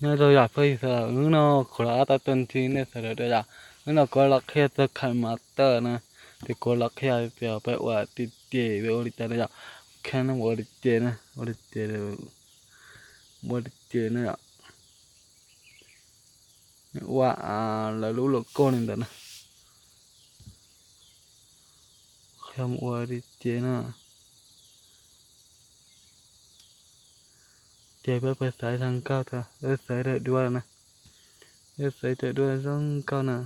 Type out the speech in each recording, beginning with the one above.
Nyob zoo yom phooj ywg sawv daws, hnub no kuv los ob tau tuaj ntsib nej sawv daws dua yom. Hnub no kuv los qhia txog khais mas tawj na, ces kuv los qhia tias peb ua tiag tiag peb ua li cas na yom. Khais no ua li ces na, ua li ces, ua li ces na yom. Ua lawv lub los koj li ntawd na. Qhia mus ua li ces na. Ces peb pais xaiv zoo nkauj tso, wb xaiv daim duab na, wb xaiv daim duab zoo nkauj na,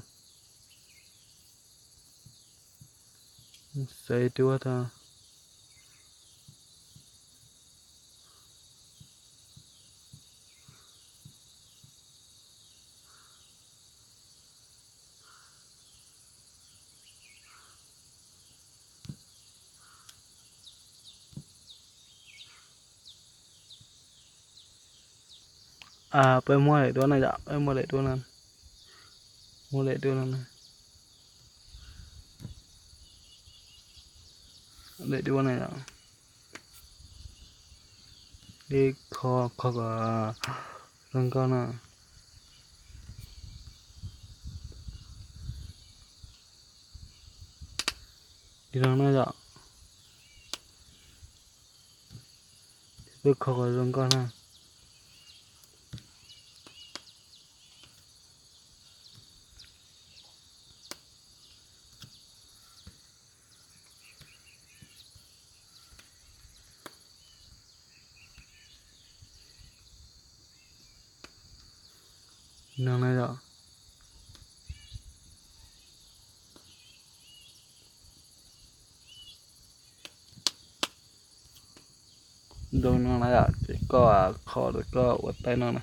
xaiv duab tso. Peb muab daim duab na yom, peb muab daim duab no, muab daim duab no, daim duab na yom. Ib kho, kho kom zoo nkauj na. Li no na yom. Wb kho kom zoo nkauj na. No na yom. Zoo no na yom, ces koj kho rau koj ua taig no na.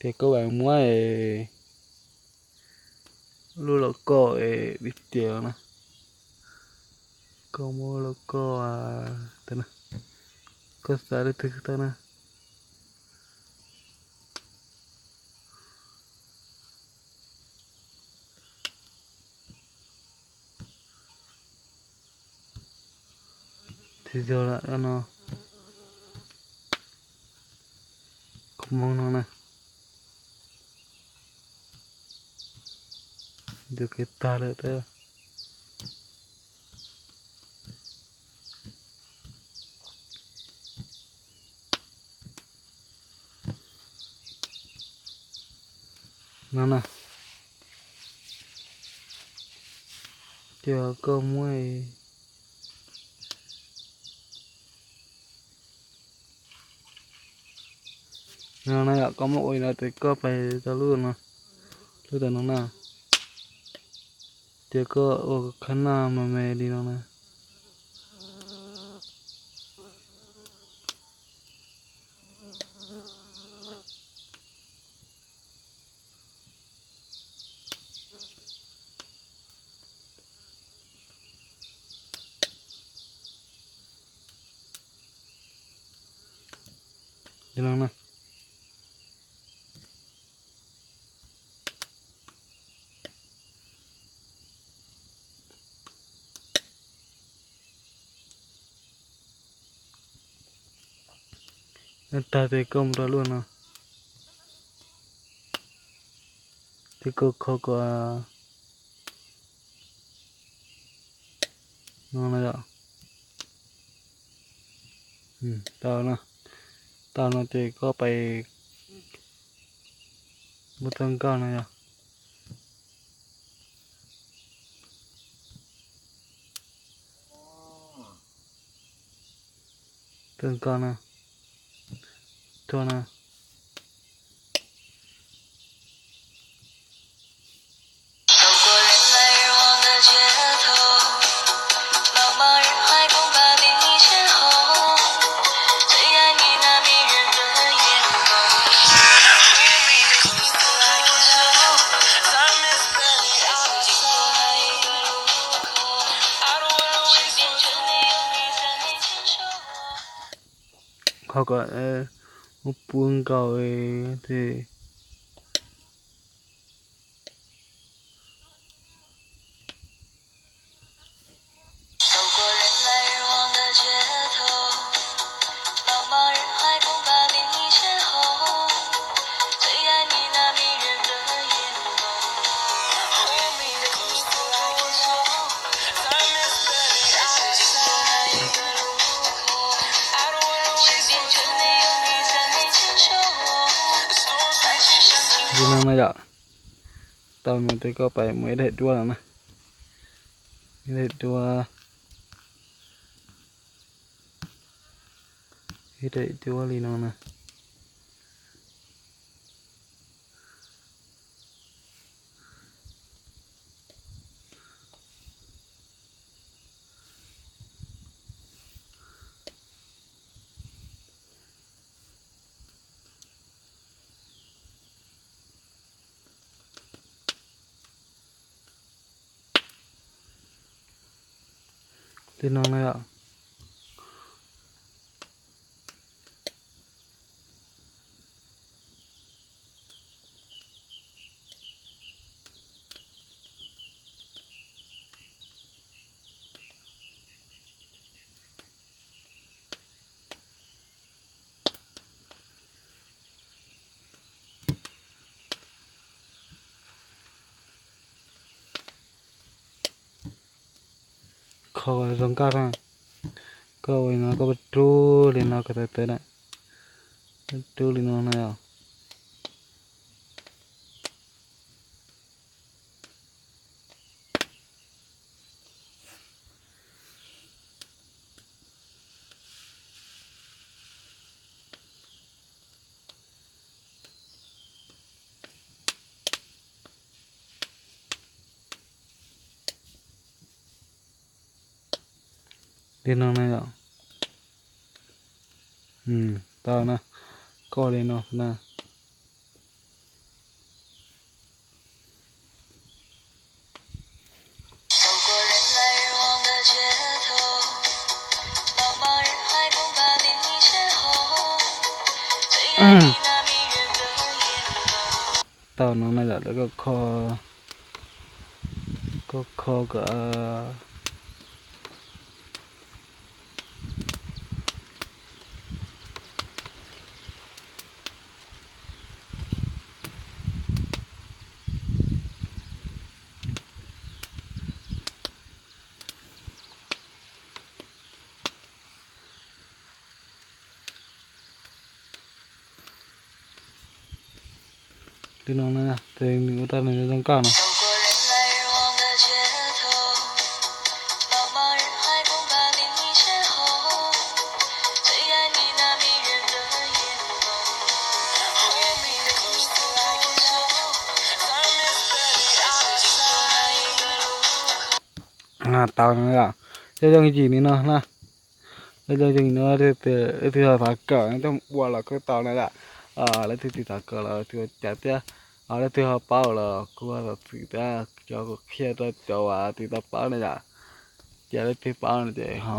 Ces koj mam muab lub los koj vim tias na, koj muab los koj, koj xaiv lub twg tau na. Tsis yog lawm no, koj muab no na. Tus kev tag lawm tab. No na, ces koj muab no na yom, koj muab ua li no ces koj pais rau lub no, lub ntawm no na, ces koj ua khab naj me me li no na. Li no na. Tag ces koj mus rau lub no, ces koj kho kom no na yom. Tau no, tau no ces koj pais muab txoj nkoj no yom. Txoj nkoj no, txoj no. Qhov kom muab puab nkaus ces Li no na yom. Tau mus ces koj pais mus ib daim duab no na. Ib daim duab, ib daim duab li no na. Li no na yom. Kho zoo nkauj na. Koj ua li no koj rub li no kom tawv tawv na. Rub li no na yom. Li no na yom. Tau na. Koj li no na. Tau no na yom, lawv koj kho, koj kho kom Li no na, ces nws ua tau nws zoo nkauj no. Tau no, zoo zoo yim li no na. Zoo zoo yim no, leej twg ho xav kawm coj mus ua los kuj tau na yom. Leej twg tsis xav kawm los tsis ua cas thiab. Leej twg ho paub los kuj xav txwv thiab, cov kuv qhia rau cov uas tsis tau paub na yom. Ces leej twg paub no ces ho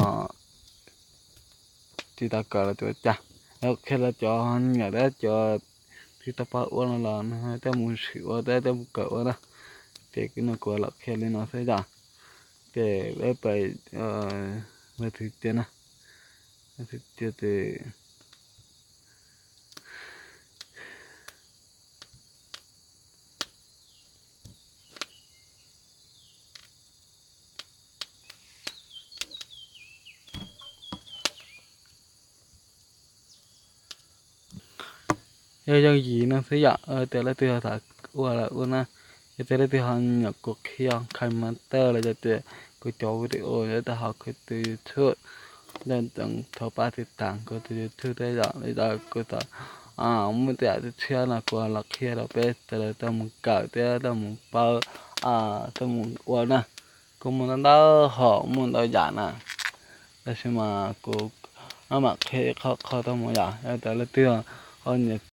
tsis tau kawm los tsis ua cas. Qhia rau cov nyiam thiab cov tsis tau paub ua no los nws thiaj mus sim ua thiab thiaj mus kawm ua na. Ces no kuv los qhia li no xwb yom. Ces peb pais leej twg cia na, leej twg cia ces Yog yooj yim no xwb yom, tias leej twg ho xav ua los ua na. Yog tias leej twg ho nyiam kuv qhia KineMaster los yog tias kuv cov video nyob rau hauv kuv tus YouTube, thov pab tiv tam kuv tus YouTube thiab yom. Li ntawd kuv tau muaj tej yam tshiab no kuv los qhia rau peb sawv daws tau mus kawm thiab tau mus paub, tau mus ua na. Kuj muaj ntau ntau hom muaj ntau yam na, tab sis mas kuv mam qhia ib qho qho tau mus yom. Yog tias leej twg ho nyiam